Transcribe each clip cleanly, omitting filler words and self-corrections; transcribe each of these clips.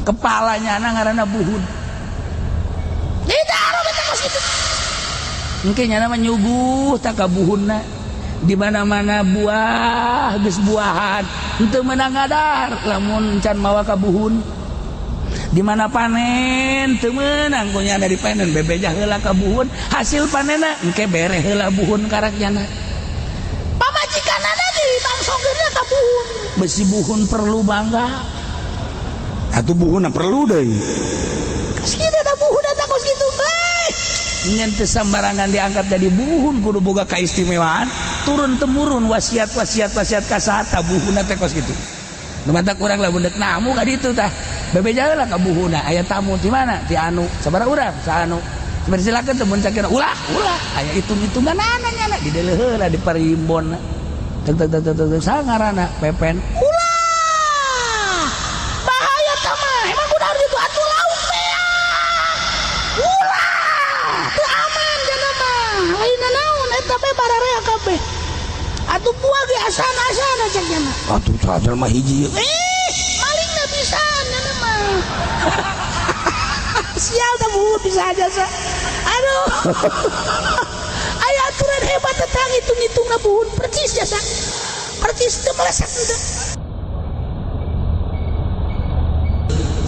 Kepalanya anak ngaranna buhun. Tidak Arab eta kos kitu. Engke nyana mah nyuguh tak ka buhunna. Di mana-mana buah geus buahan, henteu meunang ngadar lamun can mawa ka buhun. Di mana panen teu meunang ku nyana dipanen bebeja heula ka buhun, hasil panenna engke bere heula buhun karak nyana. Pamajikanana dibangsongkeunna ka buhun. Besi buhun perlu bangga. Atuh buhunna perlu deui. Kos kitu da buhun eta kos kitu. Ngan teu sambarangan diangkat jadi buhun kudu boga kaistimewaan turun temurun wasiat wasiat wasiat kasata buhunna teh kos kitu. Nu matak urang lamun deuk namu ka ditu tah. Bebeja heula ka buhunna, aya tamu ti mana? Ti anu. Sabaraha urang? Saanu. Silakeun teu mun cakira ulah, ulah. Aya hitung-hitunganana nyana dideuleu heula di parimbonna. Tek tek tek tek tek sangarana Pepen. Ulah. Bahaya tah mah. Emang kudu harus itu atuh lauk beak. Ulah. Teu aman jana mah. Lain naon eta bae bararea kabeh. Atuh buah ge asana-asana cek nyana. Atuh sadar mah hiji. Eh, malingna bisa nyana mah. Sial tah buhun bisa aja sa. Aduh. Aya aturan hebat tentang hitung-hitungna buhun percis jasa. Percis teu meleset teu.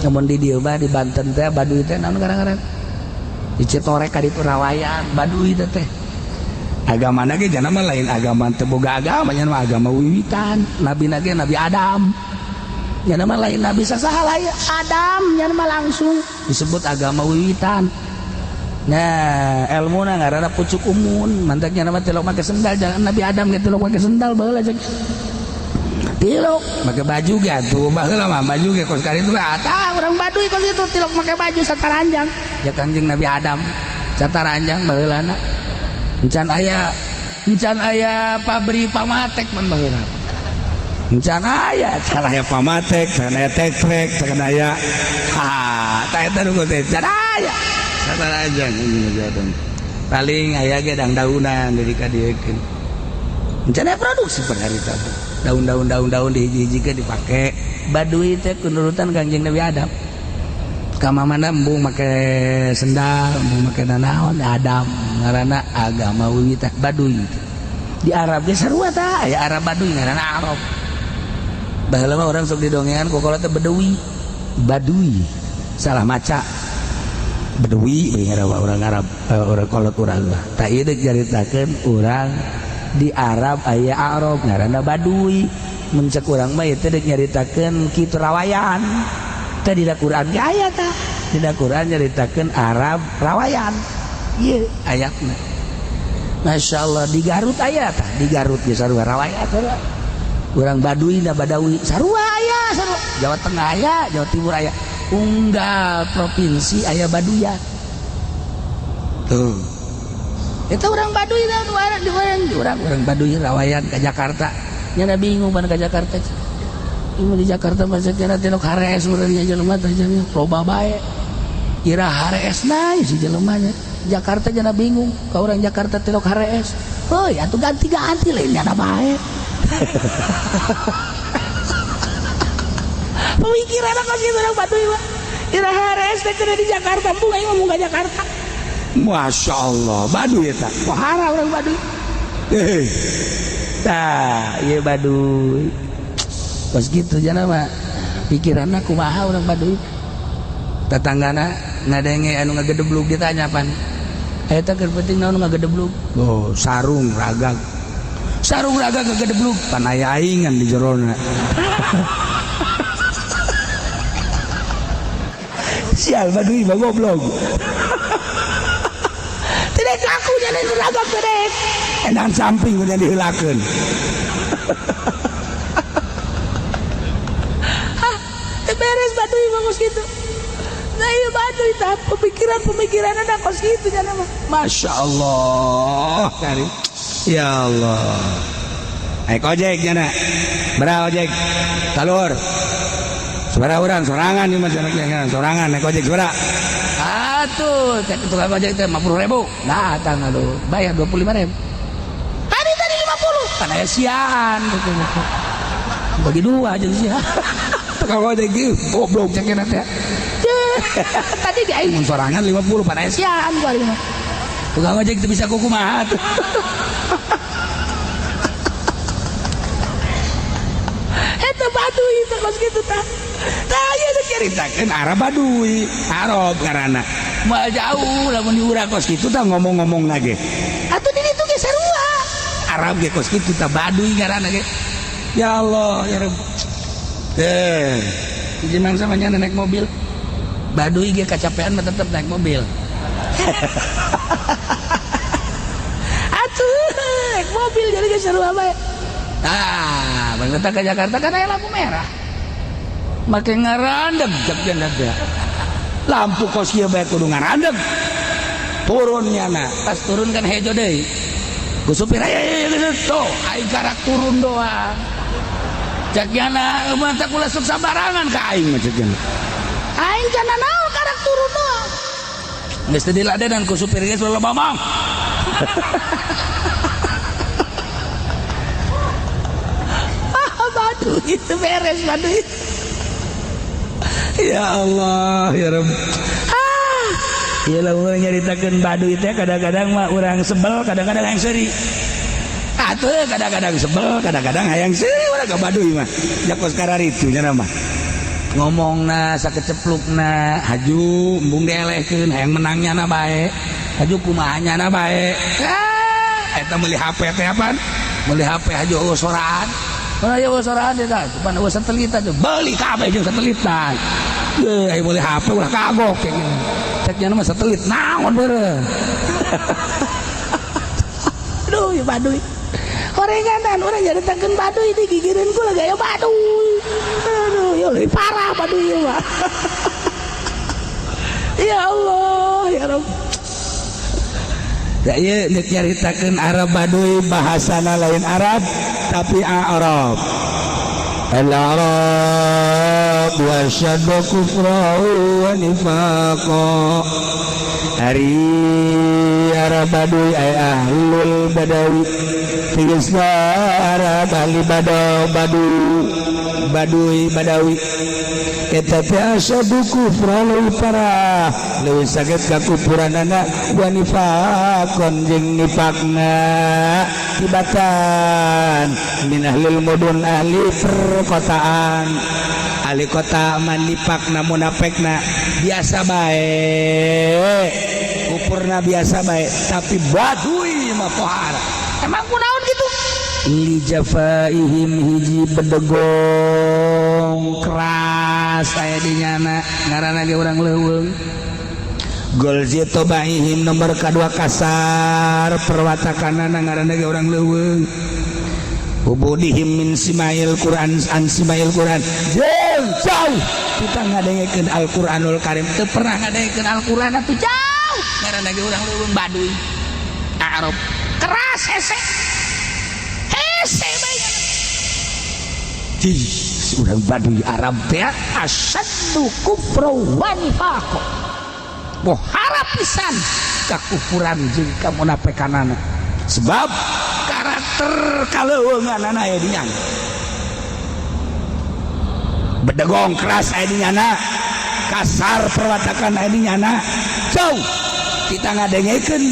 Namun di dieu mah di Banten teh Baduy teh naon kadang-kadang. Di Citorek ka ditu rawayan Baduy teh teh. Agama ge jana mah lain agama teu boga agama nya mah agama wiwitan. Nabi ge Nabi Adam. Nya mah lain nabi sasaha lain Adam nya mah langsung disebut agama wiwitan. Nah, ilmuna ngaranna pucuk umun, mantak nya mah tilok make sendal, jangan Nabi Adam ge tilok make sendal baheula cek. Tilok make baju ge atuh baheula mah baju ge kos kali itu ah urang Baduy kos itu tilok make baju sataranjang. Ya Kanjeng Nabi Adam sataranjang baheulana. Encan aya pabrik pamatek man baheula. Encan aya, can aya pamatek, can aya tektrek, can aya ha, tah eta nu teh can aya. Sataranjang Nabi Adam. Paling aya ge dang-daunan jadi kadieukeun. Encan aya produksi per hari teh. Daun-daun daun-daun dihiji-hijikeun dipake. Baduy teh kunurutan Kanjeng Nabi Adam. Ka mana embung make sendal, embung make nanaon Adam ngaranna agama wiwitan Baduy. Di Arab ge sarua tah, aya Arab Baduy ngaranna Arab. Baheula mah urang sok didongengan ku kolot teh Beduwi. Baduy. Salah maca. Beduwi we ngaranna urang Arab, urang kolot urang mah. Tah ieu deuk nyaritakeun urang di Arab aya Arab ngaranna Baduy. Mun cek urang mah ieu teh deuk nyaritakeun kitu rawayan. Teh dina Quran ge aya tah. Dina Quran nyaritakeun Arab rawayan. Ieu ayatna. Masya Allah di Garut aya tah, di Garut ge sarua rawayan sarua. Urang Baduy na Badawi sarua aya sarua. Jawa Tengah aya, Jawa Timur aya. Unggal provinsi aya Baduyan. Tuh. Itu orang Baduy dah, orang di orang orang orang Baduy rawayan ke Jakarta. Nyana bingung pan ke Jakarta. Ini di Jakarta masih kira tilok harees meureun jelema teh nya loba bae. Ira harees na si jelema nya. Jakarta jana bingung ka orang Jakarta tilok harees. Heuy atuh ganti-ganti lain nyana bae. Pemikiran kos kitu urang Baduy mah. Ira harees teh di Jakarta, embung aing ngomong ka Jakarta. Masya Allah, Baduy eta. Wahara orang Baduy. Tah, ieu Baduy. Kos kitu jana mah pikiranna kumaha urang Baduy. Tetanggana ngadenge anu ngagedeblug ditanya pan. Eta keur penting naon ngagedeblug? Oh, sarung ragag. Sarung ragag ngagedeblug. Pan aya aingan di jerona. Sial Baduy mah goblok. Tidak aku nyana itu ragag teh. Endang samping udah diheulakeun. Hah, teu beres Baduy mah kos kitu. Nah iya Baduy tah pemikiran-pemikiran ada kos kitu nyana mah. Masya Allah. Kari. Ya Allah. Naik ojek nyana. Berapa ojek? Talur. Sabaraha urang sorangan ieu mah sorangan naik ojek sabaraha? Atuh, cek tukang ojek teh 50.000. Datang aduh, bayar 25.000. Tadi tadi 50. Kan aya siaan gitu. Bagi dua aja sih. Tukang ojek goblok cek teh. Tadi di aing mun sorangan 50 pada siaan ku aing mah. Tukang ojek teu bisa kukumaha tuh. Eta Baduy teh kos kitu tah. Tah ieu teh caritakeun Arab Baduy, Arab ngaranna. Moal jauh lamun di urang kos kitu tah ngomong-ngomong lagi. Atuh di ditu ge sarua. Arab ge kos kitu tah Baduy ngaranna ge. Ya Allah, ya Rabb. Teh, hiji mangsa mah naik mobil. Baduy ge kacapean mah tetep naik mobil. Atuh, naik mobil jadi ge sarua bae. Ah, bang ke Jakarta kan aya lampu merah. Make ngarandeg cek teh. Lampu kos ieu bae kudu ngarandeg. Turun nyana, pas turun kan hejo deui. Ku supir aya tuh, aing karak turun doang. Cek nyana, mantap ulah sok sabarangan ka aing mah cek nyana. Aing can naon karak turun doang. Geus teu diladenan ku supir geus ulah ngomong. Baduy itu beres Baduy. Ya Allah, ya Rabb. Ah, ieu lamun nyaritakeun Baduy teh kadang-kadang mah urang sebel, kadang-kadang hayang seuri. Atuh kadang-kadang sebel, kadang-kadang hayang seuri urang ka Baduy mah. Jakos kararitu nya mah. Ngomongna sakeceplukna, haju embung dielehkeun hayang menangnya na bae. Haju kumaha nya na bae. Ah, eta meuli HP teh apaan? Meuli HP haju eueuh soraan. Mana ya soraan dia dah, pan eueuh satelit aja, beli kabeh jeung satelitan. Ge aya meuli HP ulah kagok kayak gini. Cek nya mah satelit naon beureum. Aduh, ya Baduy. Horenganan urang nyaritakeun Baduy digigireun ku lagi aya Baduy. Aduh, ya leuwih parah Baduy ieu mah. Ya Allah, ya Rabb. Ya ieu nek nyaritakeun Arab Baduy bahasana lain Arab tapi Arab. Al-Arab wa syaddu kufra wa nifaqa. Ari Arab Baduy ay ahlul badawi. Tegasna Arab ahli badaw Baduy Baduy Badawi. Eta teh asyaddu kufra leuwih parah leuwih sakit kakufuranana wa nifaqon jeung nifaqna tibatan min ahlil mudun ahli perkotaan ahli kota man nifaqna munafekna biasa bae kufurna biasa bae tapi Baduy mah pohara emang kunaon gitu li jafaihim hiji bedegong keras aya di nyana ngaranna ge urang leuweung gol zitobaihim nomor kadua kasar perwatakanana ngaranna ge urang leuweung ubudihim min simail Quran an simail Quran jeung jauh kita ngadengekeun Al-Qur'anul Karim teu pernah ngadengekeun Al-Qur'an atuh jauh ngaranna ge urang leuweung Baduy Arab keras hese hese bae urang Baduy Arab teh asyaddu kufra wa nifaqa bohara pisan kakufuran jeung kamunafikanana sebab karakter kaleuweunganana aya di nyana bedegong keras aya di nyana kasar perwatakan aya di nyana jauh kita ngadengekeun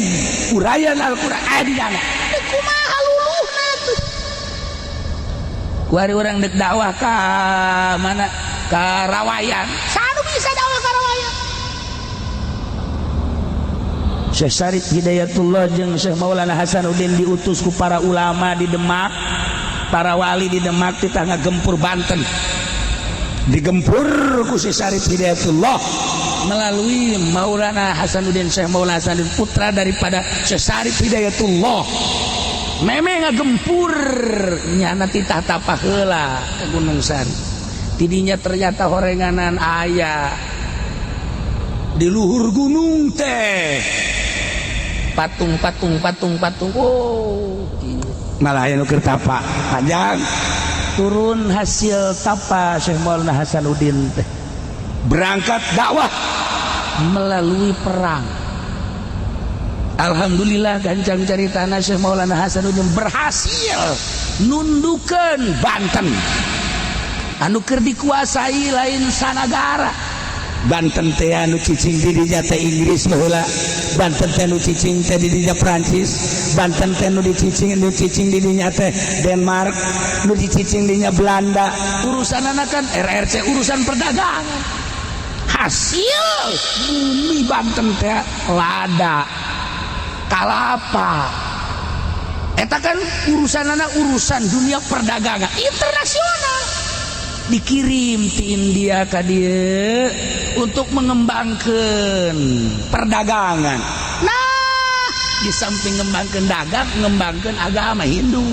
uraian Al-Qur'an aya di nyana kumaha luluhna tuh kuari urang dek dakwah ka mana ka Rawayan sanu bisa dakwah ka Rawayan Syekh Syarif Hidayatullah jeung Syekh Maulana Hasanuddin diutus ku para ulama di Demak, para wali di Demak titah ngagempur Banten. Digempur ku Syekh Syarif Hidayatullah melalui Maulana Hasanuddin, Syekh Maulana Hasanuddin putra daripada Syekh Syarif Hidayatullah. Meme ngagempur nyana titah tapah heula ke Gunung Sari. Tidinya ternyata horenganan aya di luhur gunung teh patung patung patung patung oh malah aya nu keur tapa panjang turun hasil tapa Syekh Maulana Hasanuddin teh berangkat dakwah melalui perang. Alhamdulillah gancang caritana Syekh Maulana Hasanuddin berhasil nundukan Banten. Anu keur dikuasai lain sanagara. Banten teh anu cicing di dinya teh Inggris baheula, Banten teh nu cicing teh di dinya Prancis, Banten teh nu cicing di dinya teh Denmark, nu dicicing di dinya Belanda. Urusan anak kan RRC, urusan perdagangan. Hasil bumi Banten teh lada, kalapa. Eta kan urusan anak, urusan dunia perdagangan internasional. Dikirim ti India ka dieu untuk mengembangkan perdagangan. Nah, di samping ngembangkan dagang, ngembangkan agama Hindu.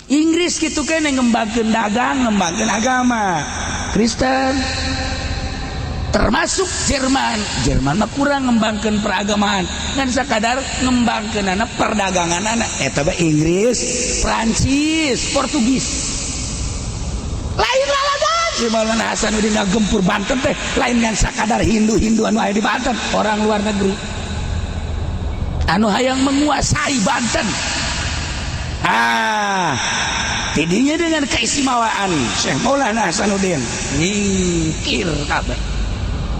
Inggris gitu kan, ngembangkan dagang, ngembangkan agama Kristen. Termasuk Jerman. Jerman mah kurang ngembangkan peragamaan, ngan sakadar ngembangkan anak perdagangan anak. Eta mah Inggris, Prancis, Portugis. Lain lalagan si Maulana Hasanuddin ngagempur Banten teh lain ngan sakadar Hindu-Hindu anu aya di Banten, orang luar negeri anu hayang menguasai Banten. Ah, tidinya dengan keistimewaan Syekh Maulana Hasanuddin nyingkir kabeh,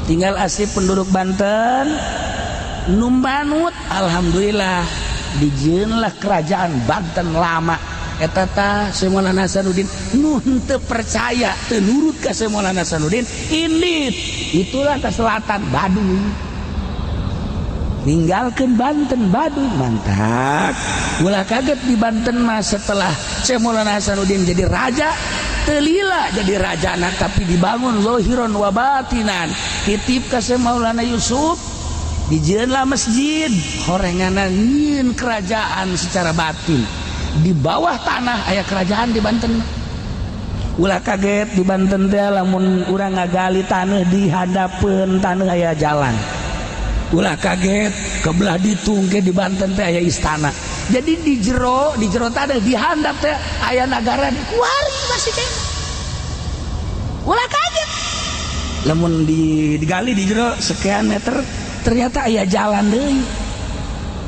tinggal asli penduduk Banten nu manut. Alhamdulillah, dijieunlah kerajaan Banten lama eta. Tah, Syekh Maulana Hasanuddin nu henteu percaya, teu nurut ka Syekh Maulana Hasanuddin, indit itulah ke selatan, Baduy, ninggalkan Banten, Baduy. Mantap. Ulah kaget, di Banten mah setelah Syekh Maulana Hasanuddin jadi raja, teu lila jadi raja nah, tapi dibangun zohiron wa batinan. Titip ka Syekh Maulana Yusuf, dijieunlah masjid, horenganan nyieun kerajaan secara batin. Di bawah tanah aya kerajaan di Banten. Ulah kaget, di Banten teh lamun urang ngagali tanah, di hadapeun tanah aya jalan. Ulah kaget, kebelah ditung ke di Banten teh aya istana. Jadi di jero tanah, di handap teh aya nagara di kuari masih keneh. Ulah kaget lamun digali di jero sekian meter ternyata aya jalan deui.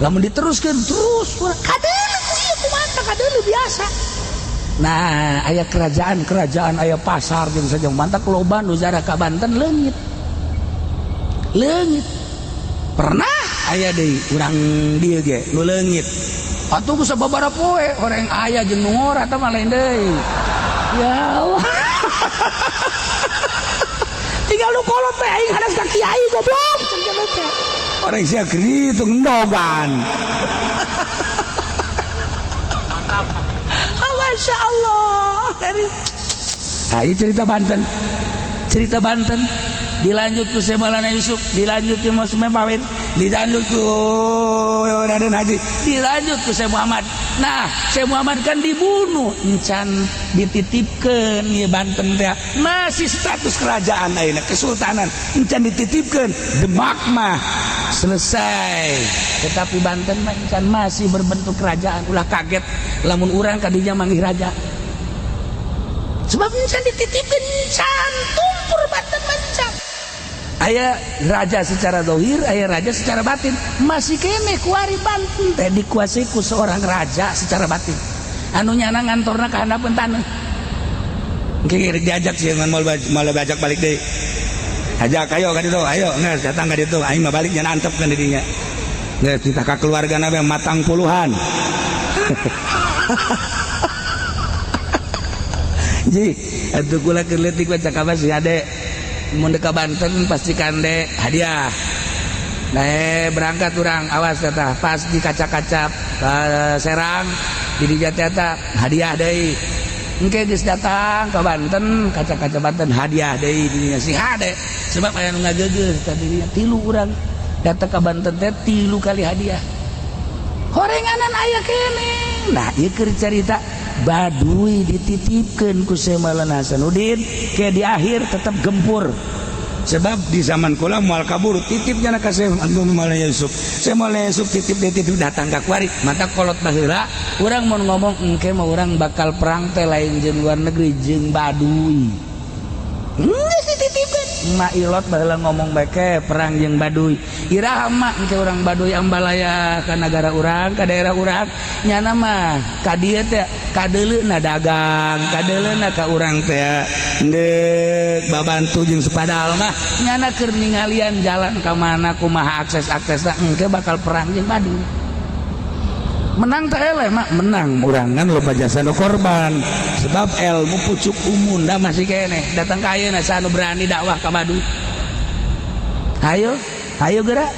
Lamun diteruskan terus kadeuleu ku ieu, kumaha kadeuleu biasa. Nah, aya kerajaan-kerajaan, aya pasar jeung saja. Mantak loba nu jarah ka Banten leungit leungit. Pernah aya deui urang dieu ge nu leungit atuh ku sababaraha poe. Orang aya jeung nu ngora tah mah lain deui. Ya Allah, tinggal nu kolot teh, "Aing hadas ka kiai, goblok," cenah teh. Orang sia itu ngendogan. Ah, Masya Allah. Nah, ini cerita Banten, cerita Banten dilanjut ku Syekh Maulana Yusuf, dilanjut ku Mas Mepawin, dilanjut ku Raden Haji, dilanjut ku Syekh Muhammad. Nah, Syekh Muhammad kan dibunuh, encan dititipkeun ieu Banten teh masih status kerajaan ayeuna, kesultanan, encan dititipkeun. Demak mah selesai, tetapi Banten mah encan, masih berbentuk kerajaan. Ulah kaget lamun urang kadinya manggih raja, sebab encan dititipkeun, encan tumpur Banten mah encan. Aya raja secara dohir, aya raja secara batin. Masih keneh kuari Banten teh dikuasai ku seorang raja secara batin anu nyana ngantorna ka handapeun taneuh. Engke diajak sih ngan mau mau bajak balik deui. Ajak, ayo ka ditu, ayo geus datang ka ditu. Aing mah balik nya, antep kan didinya. Geus kita ka keluarga nabe matang puluhan. Ji, atuh kula keur leutik baca kabar si ade mun ka Banten pasti kande hadiah. Nah, berangkat urang, awas kata pas di kaca-kaca Serang di dinya teh hadiah deui. Engke geus datang ke Banten, kaca-kaca Banten hadiah deui di dinya si hade, sebab aya nu ngageugeuh tadi. Tilu urang datang ke Banten teh tilu kali hadiah, horenganan aya keneh. Nah, ieu keur carita Baduy dititipkeun ku Syekh Maulana Hasanuddin ke di akhir tetap gempur. Sebab di zaman kula moal kabur titipnya ka Syekh Maulana Yusuf. Syekh Maulana Yusuf titip, dia titip datang ka kuari. Mata kolot baheula urang mau ngomong, engke mah urang bakal perang teh lain jeung luar negeri, jeung Baduy. Geus dititipkeun. Dititipkeun. Mak Ilot baheula ngomong beke perang jeung Baduy. Iraha, Mak, engke urang Baduy ambalaya ka nagara urang, ka daerah urang? Nyana mah ka dieu teh kadeuleuna dagang, kadeuleuna ka urang teh deuk babantu jeung sepadal mah nyana keur ningalian jalan ka mana, kumaha akses-aksesna. Engke bakal perang jeung Baduy. Menang teh eleh, Mak, menang urangan loba jasa nu korban, sebab ilmu pucuk umunda masih keneh. Datang ka ayeuna, saha nu berani dakwah ka Baduy? Hayo, hayo gerak.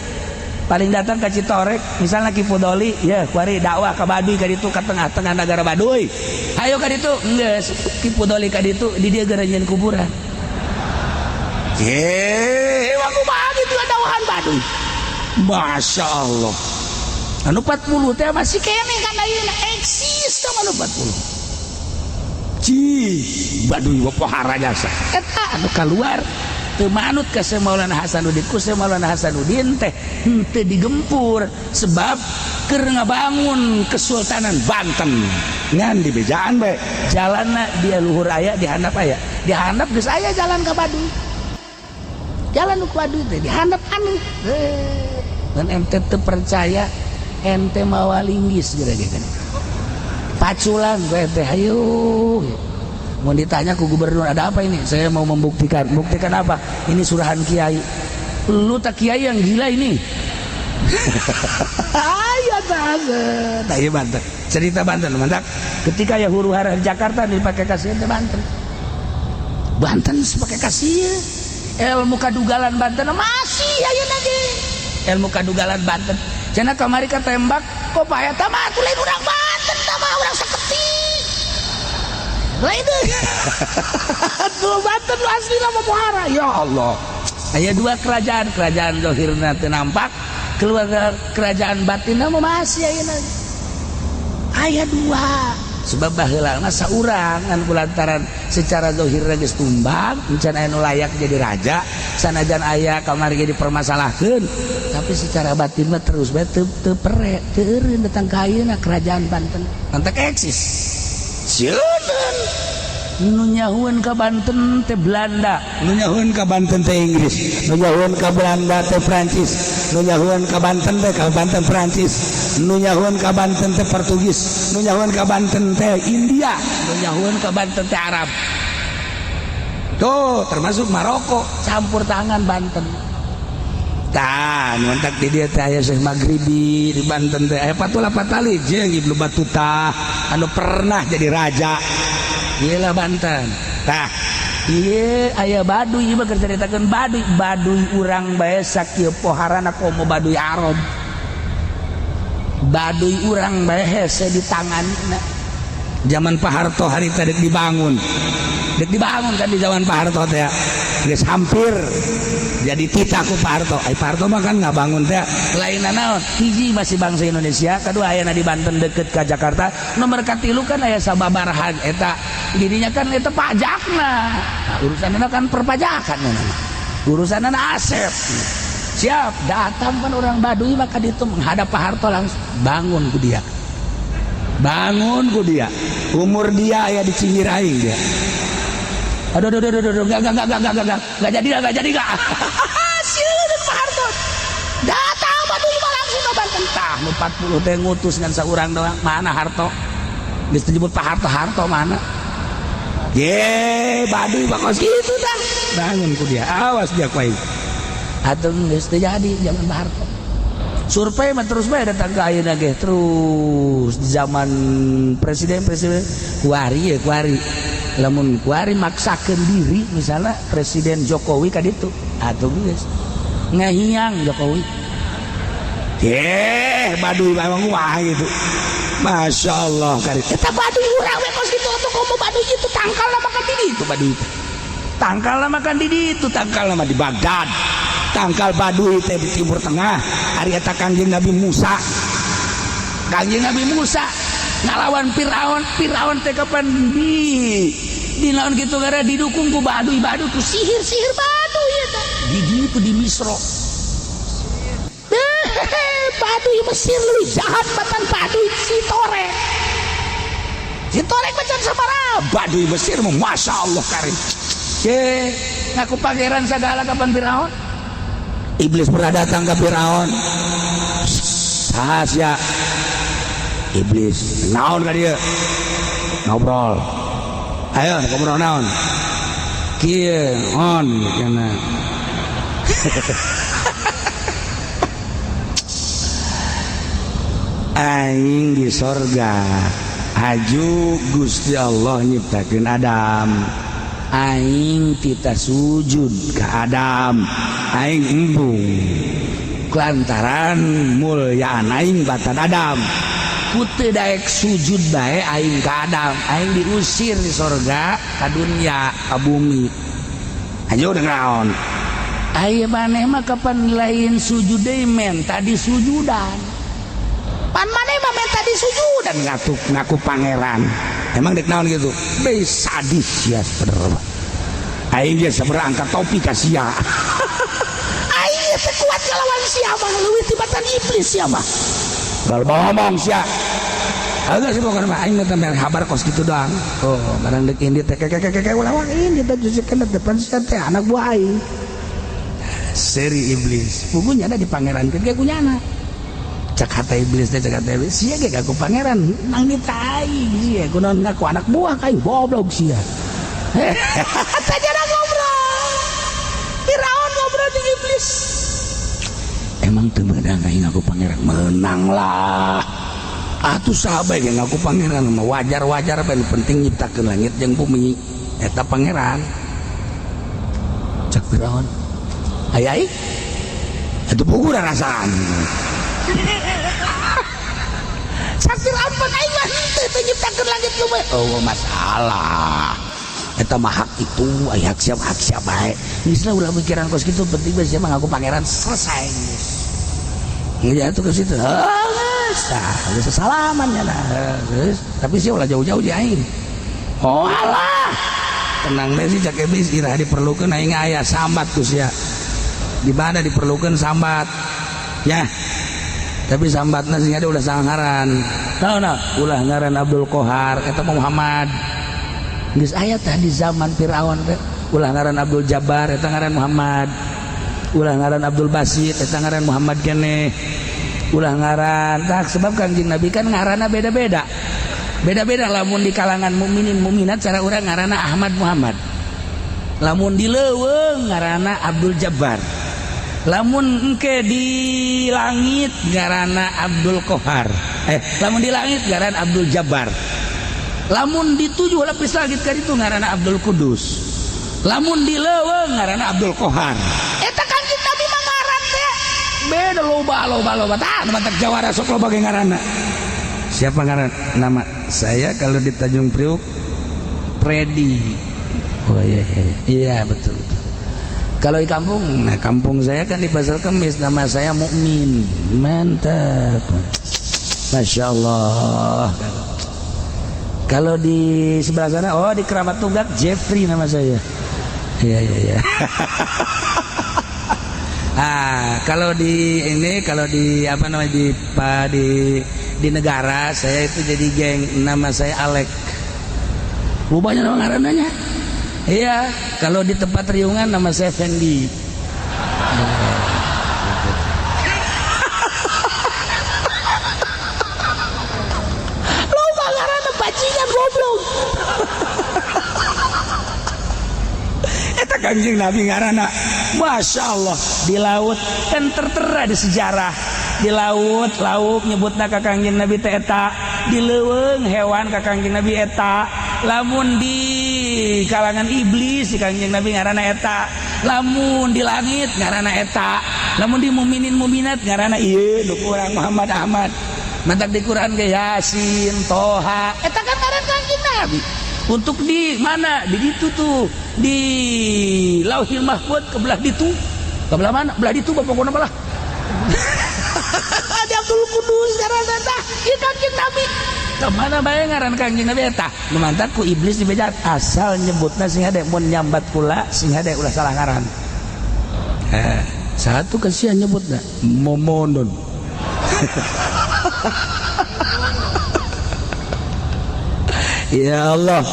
Paling datang ke Citorek misalnya, Ki Fudoli ya kuari dakwah ka Baduy ka ditu, ka tengah-tengah negara Baduy. Hayo ka ditu. Geus Ki Fudoli ka ditu, di dieu geura nyieun kuburan. Ye, waktu gitu dakwahan Baduy. Masya Allah. Anu 40 teh masih keneh kan, ayeuna eksis teh anu 40. Cih, Baduy pohara jasa. Eta anu keluar teu manut ka Syekh Maulana Hasanuddin. Ku Syekh Maulana Hasanuddin teh henteu digempur, sebab keur ngabangun Kesultanan Banten. Ngan di bejaan bae. Jalanna di luhur aya, di handap aya. Di handap geus aya jalan ka Baduy. Jalan nu ka Baduy teh di handap anu. Dan ente teu percaya, ente mawa linggis geura ge kan. Paculan gue teh, hayu. Mau ditanya ku gubernur, "Ada apa ini?" "Saya mau membuktikan." "Buktikan apa?" "Ini surahan kiai." "Lu tak kiai yang gila ini." Ayo tah, ieu Banten. Cerita Banten mantap. Ketika ya huru hara di Jakarta dipakai kasih teh Banten. Banten pakai kasih. Ilmu kadugalan Banten masih ayeuna ge. Ilmu kadugalan Banten. Cenah kamari ka tembak kok pae eta mah atuh lain urang Banten, tah mah urang saketik. Lain deui. Tuh Banten lu asli mah pohara. Ya Allah. Aya dua kerajaan, kerajaan zahirna teu nampak, keluarga kerajaan batinna mah masih ayeuna. Aya dua. Sebab baheula mah saurang, ngan kulantaran secara zahirna geus tumbang, encan aya nu layak jadi raja, sanajan aya kamari ge dipermasalahkeun, tapi secara batin mah terus bae teu teu pere, teu eureun datang ka ayeuna kerajaan Banten. Mantak eksis. Sieun nu nyahueun ka Banten teh Belanda. Nu nyahueun ka Banten teh Inggris, nu nyahueun ka Belanda teh Prancis, nu nyahueun ka Banten teh ka Banten Prancis, nu nyahueun ka Banten teh Portugis, nu nyahueun ka Banten teh India, nu nyahueun ka Banten teh Arab. Tuh termasuk Maroko. Campur tangan Banten. Tah, nu mantak di dieu teh aya Syekh Maghribi, di Banten teh aya Patula Patali jeung Ibnu Battuta anu pernah jadi raja. Gila Banten. Tah. Iya, aya Baduy. Ieu mah keur caritakeun Baduy. Baduy urang bae sakieu poharana komo Baduy Arab. Baduy urang bae hese di tangan. Zaman Pak Harto harita dek dibangun. Dek dibangun kan di zaman Pak Harto teh. Geus hampir jadi titah ku Pak Harto. Ai Pak Harto mah kan ngabangun teh. Lain naon, hiji masih bangsa Indonesia, kedua ayana di Banten deket ke Jakarta, nomor katilu kan aya sababarahan eta jadinya kan eta pajakna. Nah, urusanna kan perpajakan nama urusanna aset siap datang kan orang Baduy, maka itu menghadap Pak Harto langsung bangun ku dia, bangun ku dia. Umur dia aya di cinggir aing dia. Aduh, aduh, aduh, aduh, aduh, enggak jadi, enggak jadi, enggak. Sieun Pak Harto. Datang Baduy mah langsung ke Banten. Tah, nu 40 teh ngutus ngan saurang doang. Mana Harto? Geus disebut Pak Harto, Harto mana? Ye, Baduy bakos gitu dah. Bangun ku dia. Awas dia ku aing. Atuh geus teu jadi zaman Pak Harto. Survei mah terus bae datang ke ayeuna ge terus di zaman presiden presiden kuari ya kuari. Lamun kuari maksakeun diri misalnya Presiden Jokowi ka ditu, atuh geus ngahiang Jokowi. Ye, Baduy memang wah gitu. Masya Allah kari. Eta Baduy urang we kos kitu atuh komo Baduy itu tangkal makan di ditu Baduy teh. Tangkal makan di ditu, tangkal mah di Baghdad. Tangkal Baduy teh di Timur Tengah. Ari eta Kangjeng Nabi Musa. Kangjeng Nabi Musa ngalawan Firaun, Firaun teh kapan di naon kitu gara didukung ku Baduy, Baduy ku sihir-sihir Baduy eta. Di ditu di Misro. Baduy Mesir leuwih jahat batan Baduy Citorek. Citorek macan sabaraha Baduy Mesir mah Masya Allah karim. Ye, Ngaku pangeran segala kapan Firaun. Iblis pernah datang ke Firaun. Saha sia? Iblis. Naon ka dieu? Ngobrol. Ayo ngobrol naon? Kieu on kana. Aing di sorga aju Gusti Allah nyiptakeun Adam. Aing tita sujud ka Adam. Aing embung lantaran mulyaan aing batan Adam. Ku teu daek sujud bae aing ka Adam. Aing diusir di sorga ka dunia ka bumi. Aju naon? Aya maneh mah kapan lain sujud deui menta disujudan. Pan maneh mah menta disujudan ngaku ngaku pangeran. Emang dek naon gitu? Be sadis ya sebenarnya. Aing ge sebenarnya angkat topi ka sia. Aing teh kuat ngalawan sia mah leuwih tibatan iblis sia mah. Kalau ngomong sia. Agak sih pokoknya mah aing mah teh kabar kos gitu doang. Oh, barang dek indi teh keke ulah ini teh jujukeun depan sia teh anak buah aing. Seri iblis. Pugunya ada di pangeran ge kunyana. Cak hata iblis teh cak hata iblis sia ge ngaku pangeran nang di aing sia kunaon ngaku anak buah ka aing goblok sia. Teh jarang ngobrol. Firaun ngobrol jeung iblis. Emang teu meunang aing ngaku pangeran? Meunang lah. Atuh saha bae ge ngaku pangeran mah wajar-wajar bae, nu penting nyiptakeun langit jeung bumi eta pangeran. Cak Firaun, aya aing atuh puguh rasaan. Cak Firaun pan aing mah henteu teu nyiptakeun langit bumi. Oh masalah. Eta mah hak itu, aya hak siap bae. Geus lah ulah mikiran kos kitu, penting bae sia mah ngaku pangeran selesai geus. Ngeja tuh ke situ. Geus tah, geus salaman ya nah. Geus, tapi sia ulah jauh-jauh di aing. Oh alah. Tenang deh sih cak iblis iraha diperlukeun aing aya sambat ku sia. Di mana diperlukeun sambat. Ya. Tapi sambatna sih ada ulah sangaran. Tahu nah, ulah ngaran Abdul Kohar eta mah Muhammad. Geus aya tah di zaman Firaun teh ulah ngaran Abdul Jabbar eta ngaran Muhammad. Ulah ngaran Abdul Basit eta ngaran Muhammad keneh. Ulah ngaran tak sebab Kangjeng Nabi kan ngaranna beda-beda. Beda-beda lamun di kalangan mukminin mukminat cara urang ngaranna Ahmad Muhammad. Lamun di leuweung ngaranna Abdul Jabbar. Lamun engke di langit ngaranna Abdul Kohar. Lamun di langit ngaran Abdul Jabbar. Lamun di tujuh lapis langit kan itu ngaranna Abdul Kudus. Lamun di leuweung ngaranna Abdul Kohar. Eta Kangjeng Nabi mah ngaran teh beda loba tah nu matak jawara sok loba ge ngaranna. Siapa ngaran? Nama saya kalau di Tanjung Priuk Predi. Oh iya iya iya betul betul. Kalau di kampung, nah kampung saya kan di Pasar Kemis, nama saya Mukmin. Mantap. Masya Allah. Kalau di sebelah sana, oh di Keramat Tunggak Jeffrey nama saya. Iya iya iya. Ah, kalau di ini, kalau di apa namanya di negara saya itu jadi geng, nama saya Alek. Rubahnya nama ngarananya. Iya, kalau di tempat riungan nama saya Fendi. Loba ngaranna bajingan goblok. Eta Kangjeng Nabi ngaranna Masya Allah. Di laut kan tertera di sejarah. Di laut, lauk nyebutna ka Kangjeng Nabi teh eta. Di leuweung hewan ka Kangjeng Nabi eta. Lamun di kalangan iblis di Kangjeng Nabi ngaranna eta. Lamun di langit ngaranna eta. Lamun di mukminin mukminat ngaranna ieu nu kurang Muhammad Ahmad. Mantak di Quran ge Yasin, Toha, eta kan ngaran Kangjeng Nabi. Untuk di mana? Di ditu tuh. Di Lauhil Mahfud ke belah ditu. Ke belah mana? Belah ditu pokokna belah. Di Abdul Kudus ngaranna tah ieu Kangjeng Nabi. Kemana bae ngaran Kangjeng Nabi eta? Nu mantak ku iblis dibejat asal nyebutna sing hade mun nyambat kula sing hade ulah salah ngaran. Satu kesian nyebutna Momonon. Ya Allah.